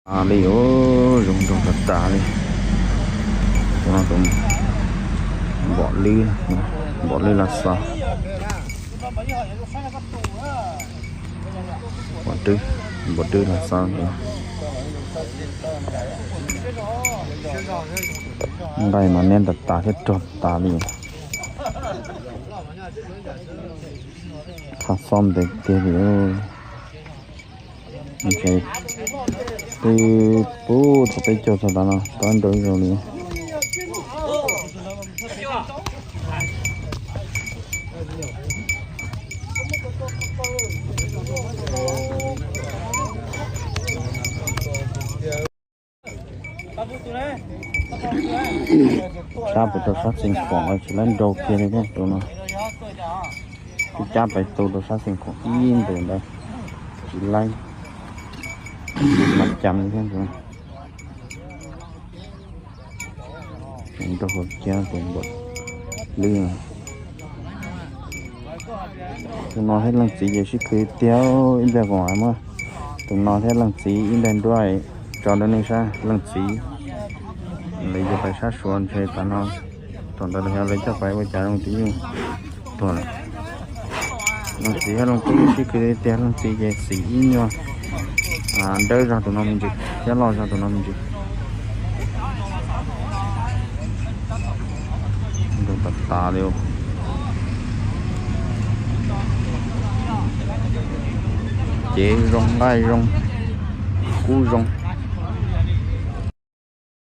Li, zoo nraug tas tas li. Tus no tus npom lwb, npom lwb Lav Xaus. Npom lwb Lav Xaus. Nqaij mas neb tas tas thiab rog tas li. Qhov xob ntev tiag li. Ntshe twb pub thaum peb caug txog tav no tau nrau ib zaug li. Sab pem rau sab Xeev Khuam tsis laib nrau kiag li thiab tus no. Twb cab pais tu rau sab Xeev Khuam ib ntus ntawd tsis laib, mas cas li thiab tus. Nrau hauv kiag tus npom lwb. Tus no thiab leej txiv ces sib khwv tiag, ib pliag kuv mam muab tus no thiab leej txiv ib daim duab tso rau nej saib. Leej txiv lawv yuav pais sab Suav ntshe tav no, thaum ntawd lawv coj pais ua cas zoo twb yeej tuag lawm. Leej txiv thiab leej tub sib khwv tiag, leej txiv ces xim ib nyuag dawb zog tus no me ntsis thiab loj zog tus no me ntsis. Nrau tas tas li. Cev zoo, nqaij zoo, kub zoo.